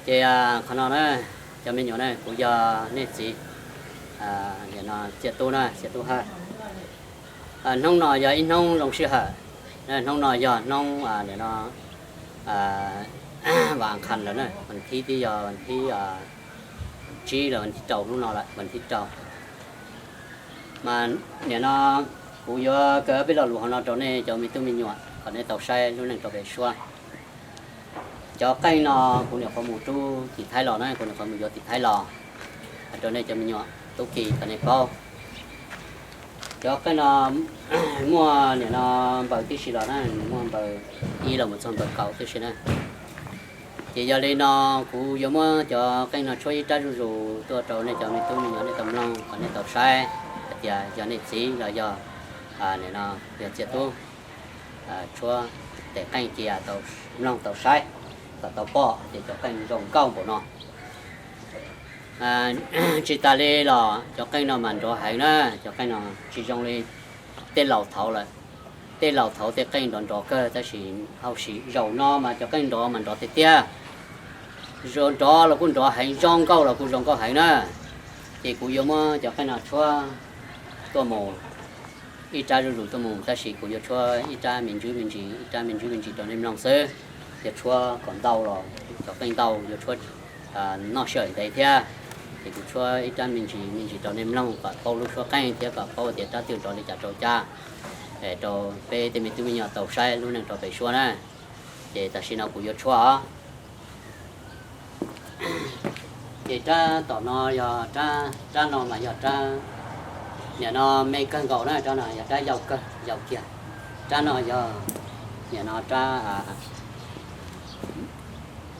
Ces qhov no na, cov me nyuam na, kuv yog nej txiv, nim no Txiaj Tub na, Txiaj Tub Hawj. Hnub no yog ib hnub zoo sij hawm, hnub no yog hnub nim no vas khas lawm na, vas thib twb yog vas thib tsib los vas thib rau, hnub no lawm vas thib rau. Mas nim no kuv yuav kaw peb lo lus hauv no rau nej cov me tub me nyuam kom nej tau saib lub neej rau pem suab. Cov qeej no kuv nyuam qhuav mus rub tim Thaib los na, kuv nyuam qhuav mus yuav tim Thaib los, rau nej cov me nyuam tub ki kom nej paub. Cov qeej no muaj nim no npaws tib si los na, muaj npaws ib los mus txog npaws kaum tib si na. Ces yog li no kuv yuav muab cov qeej no tshuab ib rab zuj zus tuaj rau nej cov me tub me nyuam nej tau mloog kom nej tau saib hais tias yog nej txiv los yog nim no yog Txiaj Tub tshuab tes qeej cia tau mloog tau saib kom tau pom tias cov qeej zoo nkauj npaum no. Tsis tas li los cov qeej no mas nrov heev na, cov qeej no tsis zoo li tej laus thaud lawm. Tej laus thaud tej qeej nrov nrov kawg tab sis hauj sim zaum no mas cov qeej nrov mas nrov tiag tiag. Zoo nrov los kuj nrov heev, zoo nkauj los kuj zoo nkauj heev na. Ces kuv yuav muab cov qeej no tshuab tuaj mus ib rab zuj zus tuaj mus, tab sis kuv yuav tshuab ib rab me ntsis me ntsis, ib rab me ntsis me ntsis rau nej mloog xwb. Yuav tshuab kom ntau los cov qeej ntau yuav tshuab noj sij hawm ntev thiab. Ces kuv tshuab ib rab me ntsis me ntsis rau nej mloog kom paub lub suab qeej thiab kom paub tias rab twg nrov li cas rau cas, rau peb tej me tub me nyuam tau saib lub neej rau pem suab na. Ces tam sim no kuv yuav tshuab os. Ces rab tom no yog rab, rab no mas yog rab, nim no me kawg nkaus na, rab no yog rab yau kawg yau kiag. Rab no yog nim no rab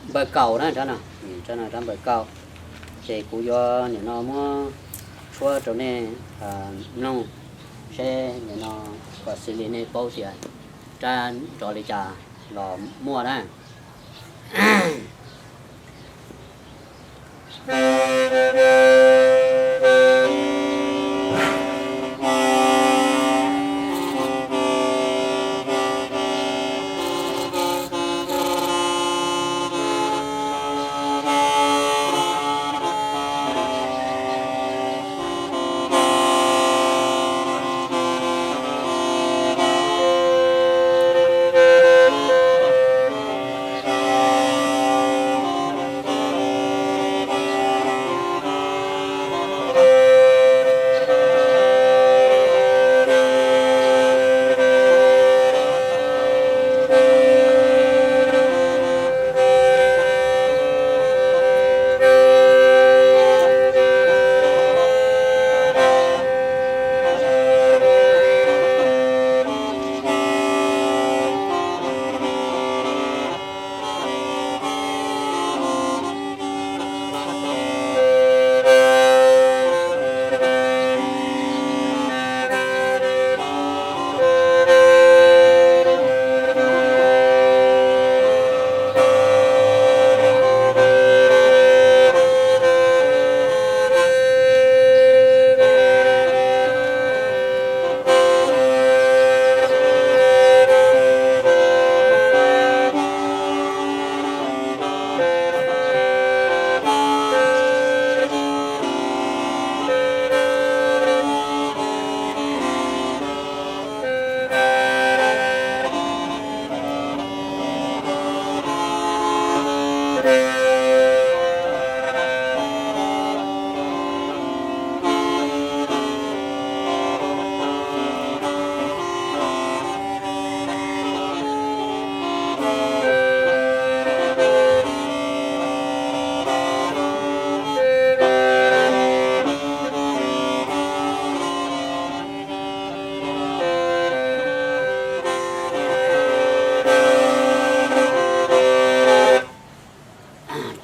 npaws kaum na, rab no, rab no rab npaws kaum. Ces kuv yuav nim no muab tshuab rau nej mloog seb nim no kom xws li nej paub tias rab nrov li cas los muaj na.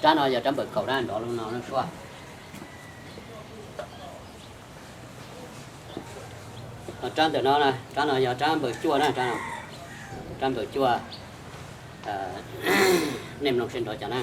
Rab no yog rab npaws kaum na, nrov li no lub suab. Rab ntawm no, rab no yog rab npaws cuaj na, rab npaws cuaj. Nej mloog seb nrov cas na.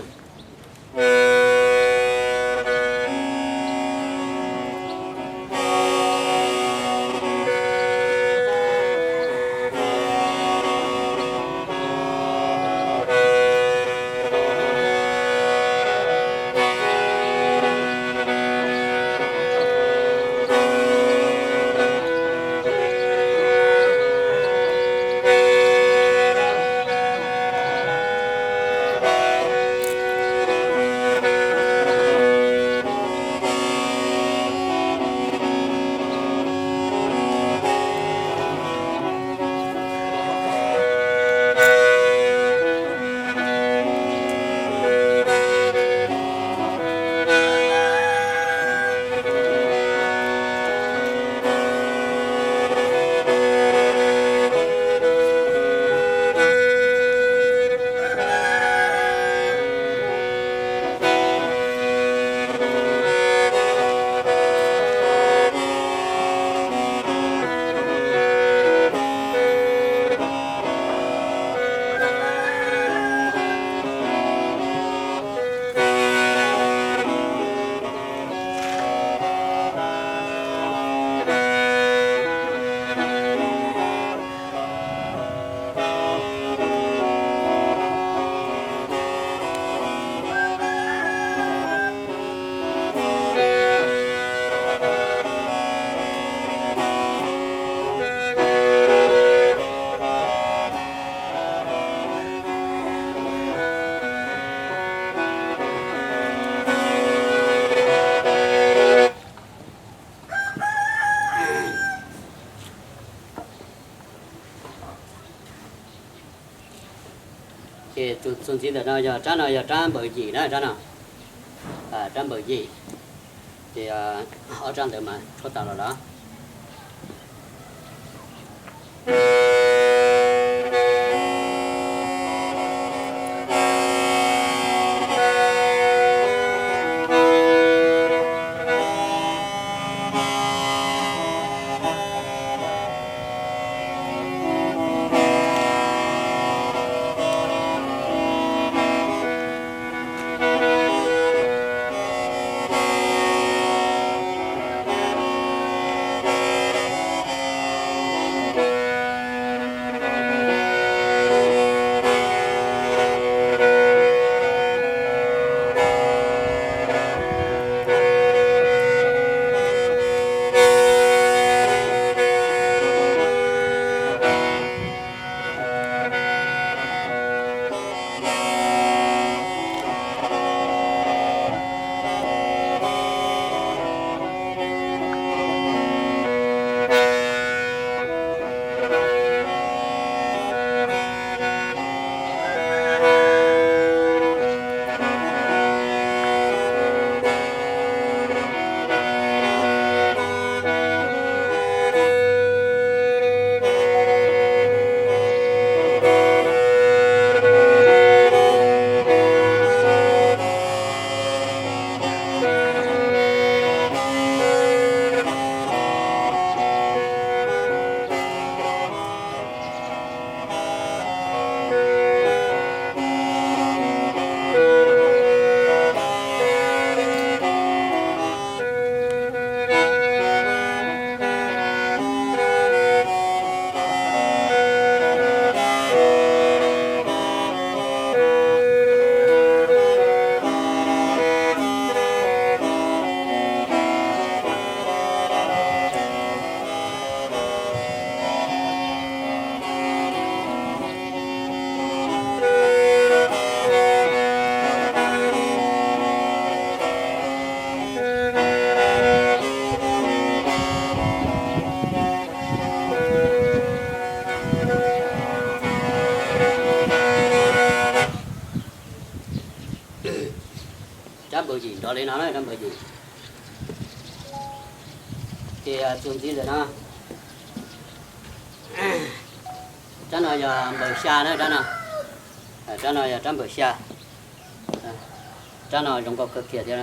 Tus txuas ntxiv ntawm no yog rab no yog rab npawm yim na, rab no, rab npawm yim. Ces ob rab ntawd mas tshuab tas los lawm. Rab npawm yim nrov li no na, rab npawm yim. Ces txuas ntxiv ntawm no, rab no yog npawm xya na, rab no, rab no yog rab npawm xya. Rab no zoo nkauj kawg kiag thiab.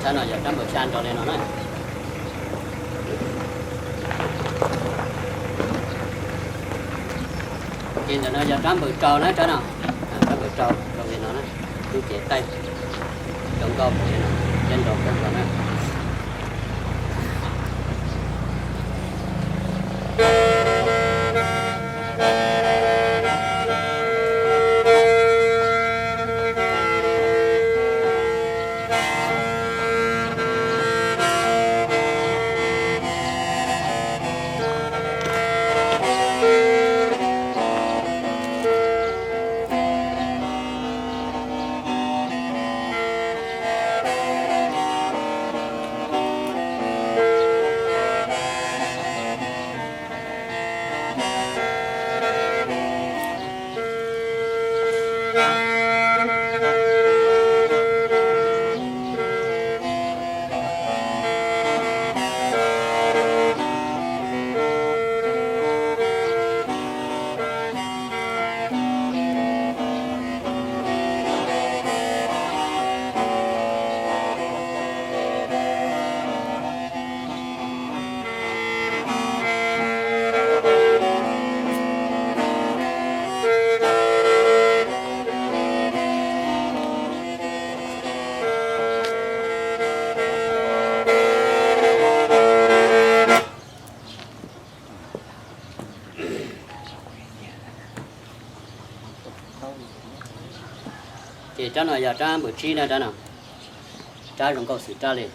Rab no yog rab npawm xya nrov li no na. Ntawm no yog rab npawm rau na rab no, rab npawm rau rau li no na, lub cev taij rau nkauj li no, cev nrau kawg nkaus na. Ces rab no yog rab npawm tsib na rab no, rab zoo nkauj xwm rab li.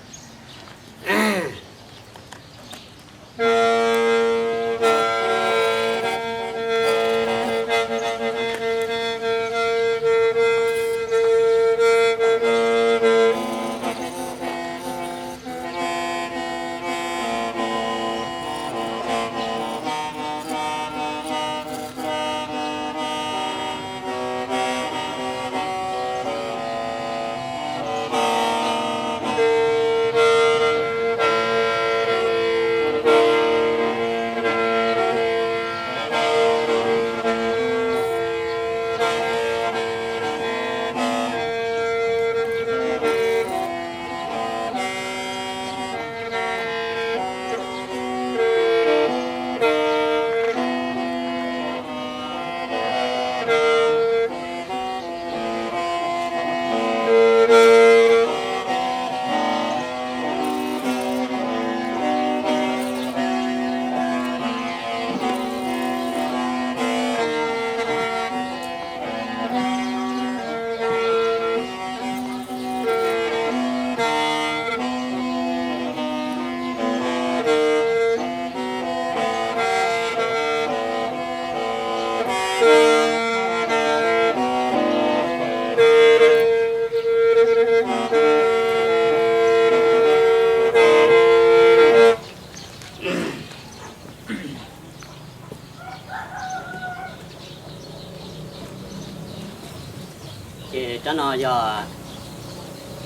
Ces rab no yog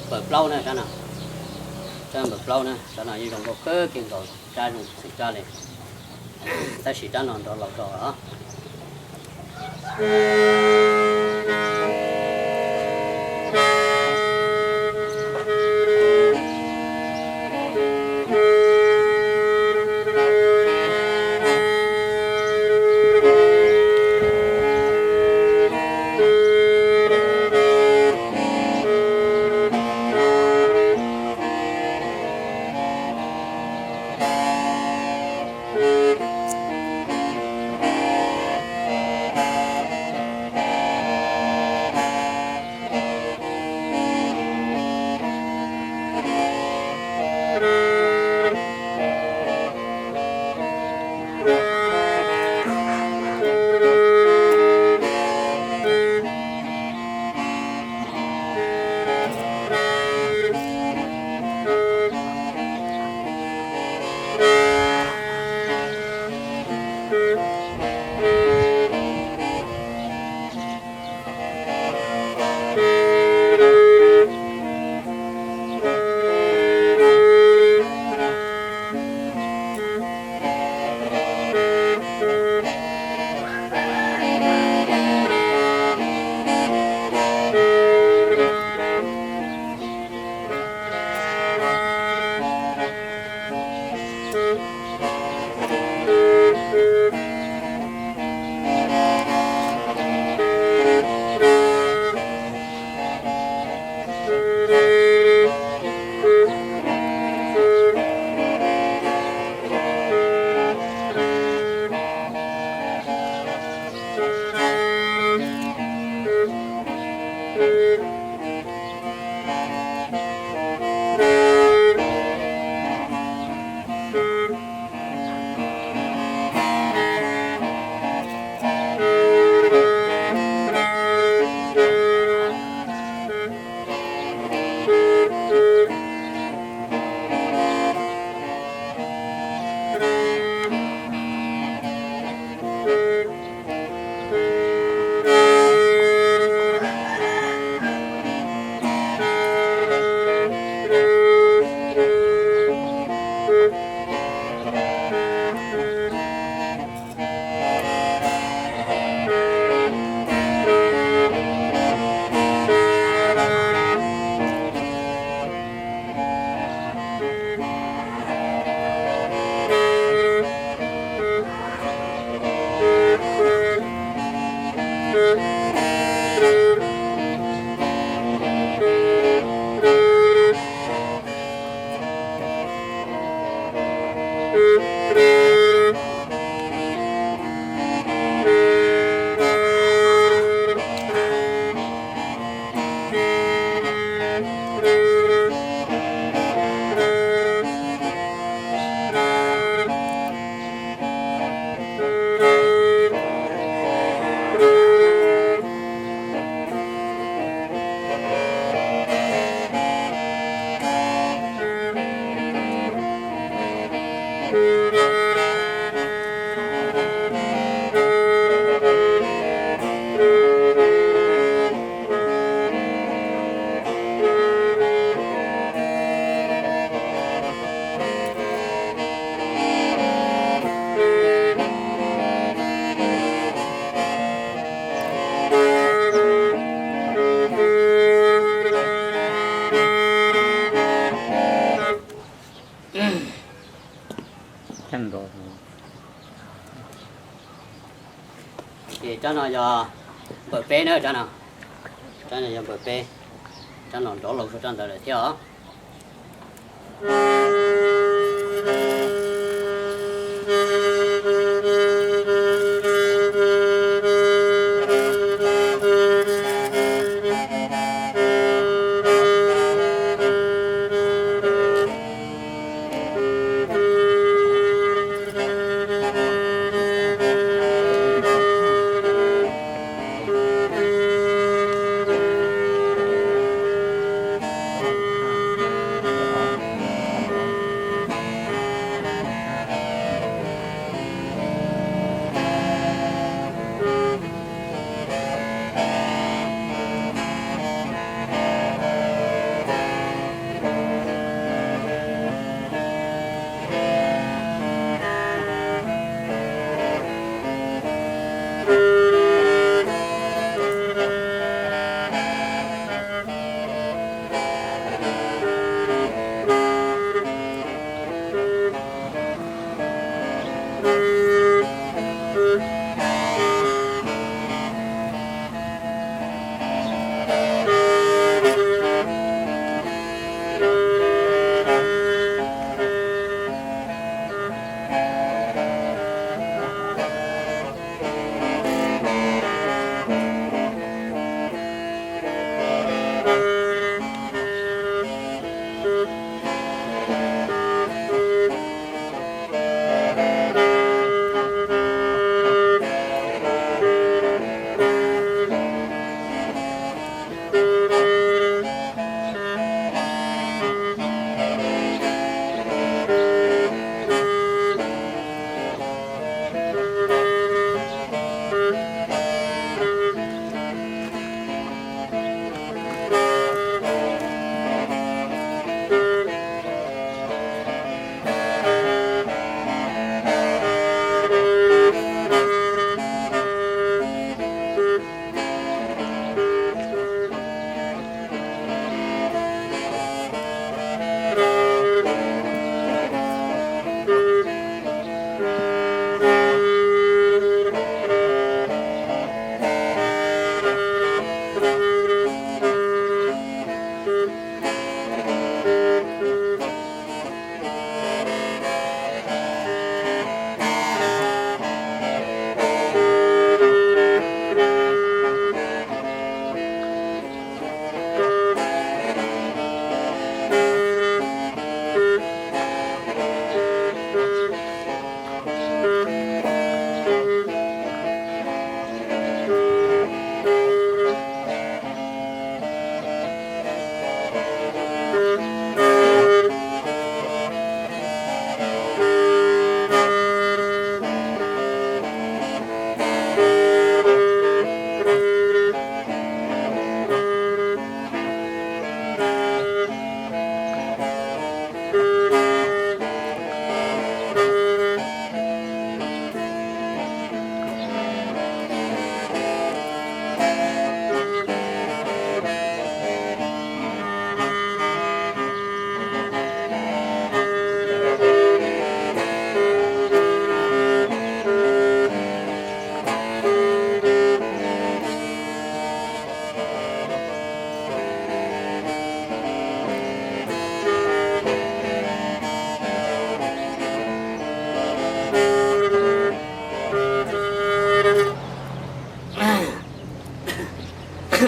npawm plaub na, rab no, rab npawm plaub na, rab no yeej zoo nkauj kawg kiag nkaus, rab zoo xwm rab li. Tab sis rab no nrov laus zog os. Ces rab no yog npawm peb na, rab no, rab no yog npawm peb, rab no nrov laus zog rab ntawd lawm thiab os.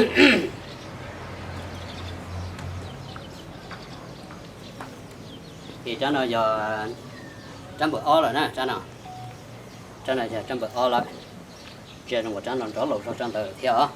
Ces rab no yog rab npawm ob lawm na, rab no, rab no yog rab npawm ob lawm. Ntsia zoo nkaus rab no nrov laus zog rab ntawd thiab os.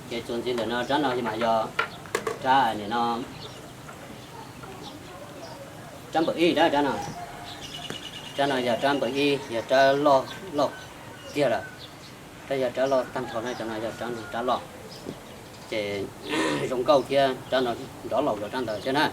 Ces txuas ntxiv ntawm no rab no mas yog rab, nim no rab npawm ib rab, rab no. Rab no yog rab npawm ib, yog rab loj loj kiag lawm. Rab yog rab loj tag nrho na, cov no yog rab nrug rab loj. Ces zoo nkauj thiab, rab no nrov laus dua rab ntawd thiab na.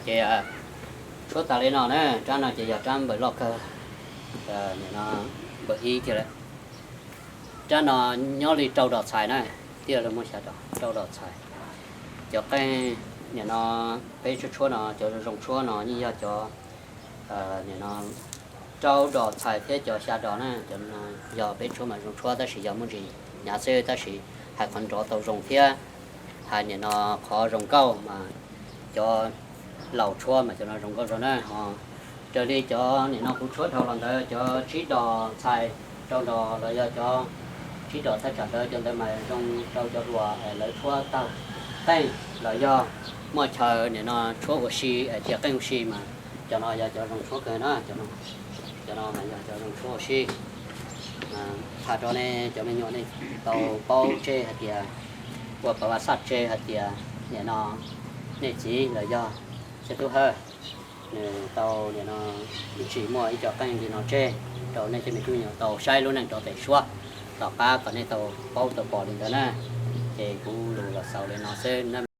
Ces suab tas li no na, rab no ces yog rab npawm loj kawg. Nim no Npawb ib tiag lawm. Rab no nyob li rau dos txhais na, tiag li muaj xya dos, rau dos txhais. Cov qeej nim no peb tshuab tshuab no, cov zoo tshuab no yeej yog cov nim no rau dos txhais thiab cov xya dos na. Cov no yog peb tshuab mas zoo tshuab tab sis yog muaj ntsis hnyav xwb, tab sis hais qhov nrov tau zoo thiab hais nim no qhov zoo nkauj mas cov laus tshuab mas cov no zoo nkauj zog na ho. Raws li cov nim no kuv tshuab dhau los ntawd, cov tsib dos txhais rau dos los yog cov tsib dos txhais tsam ntawd, cov ntawd mas zoo rau cov hluas lawv tshuab tag qeej los yog muaj chaw nim no tshuab ua si, cia qeej ua si mas cov no yog cov zoo tshuab kawg na. Cov no mas yog cov zoo tshuab ua si. Tham rau nej cov me nyuam nej tau paub tseg hais tias, ua pov vaj xaj tseg hais tias nim no nej txiv los yog xib tub Hawj nws tau nim no tsis muaj ib co qeej li no tseg rau nej cov me tub me nyuam tau saib lub neej rau pem suab, tom qab kom nej tau paub tau pom li ntawd na. Ces kuv lus los xaus li no xwb na.